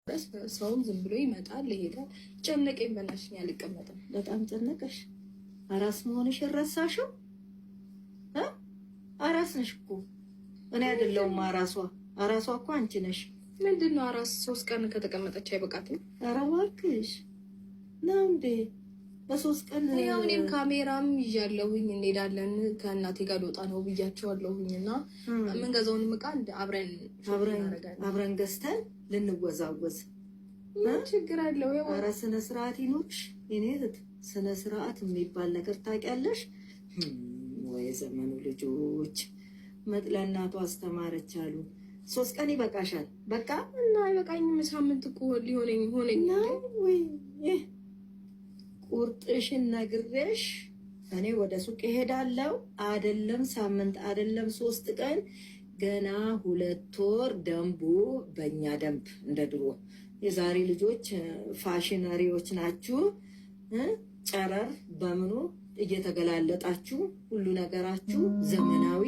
ድረስ ሰውም ዝም ብሎ ይመጣል ይሄዳል። ጨነቀኝ፣ በእናትሽ እኔ አልቀመጥም። በጣም ጨነቀሽ። አራስ መሆንሽ ረሳሽው? አራስ ነሽ እኮ፣ እኔ አይደለሁም አራሷ። አራሷ እኮ አንቺ ነሽ። ምንድን ነው አራስ 3 ቀን ከተቀመጠች አይበቃትም? ኧረ እባክሽ፣ ነው እንዴ? በ3 ቀን? ያው እኔም ካሜራም ይዣለሁኝ፣ እንሄዳለን። ከእናቴ ጋር ልወጣ ነው ብያቸዋለሁኝ እና የምንገዛውንም ዕቃ አብረን እናደርጋለን። አብረን ገዝተን ልንወዛወዝ። ምን ችግር አለው? ያው ኧረ ስነ ስርዓት ይኑርሽ የኔ እህት። ስነ ስርዓት የሚባል ነገር ታውቂያለሽ? ወይ ዘመኑ ልጆች፣ ምጥ ለእናቱ አስተማረች አሉ። 3 ቀን ይበቃሻል። በቃ። እና አይበቃኝም። ሳምንት እኮ ሊሆነኝ ሆነኝ። ነው ወይ? ቁርጥሽን ነግሬሽ እኔ ወደ ሱቅ እሄዳለሁ። አይደለም ሳምንት፣ አይደለም 3 ቀን፣ ገና 2 ወር ደንቡ በእኛ ደንብ እንደ ድሮ። የዛሬ ልጆች ፋሽነሪዎች ናችሁ። ጨረር በምኑ እየተገላለጣችሁ ሁሉ ነገራችሁ ዘመናዊ።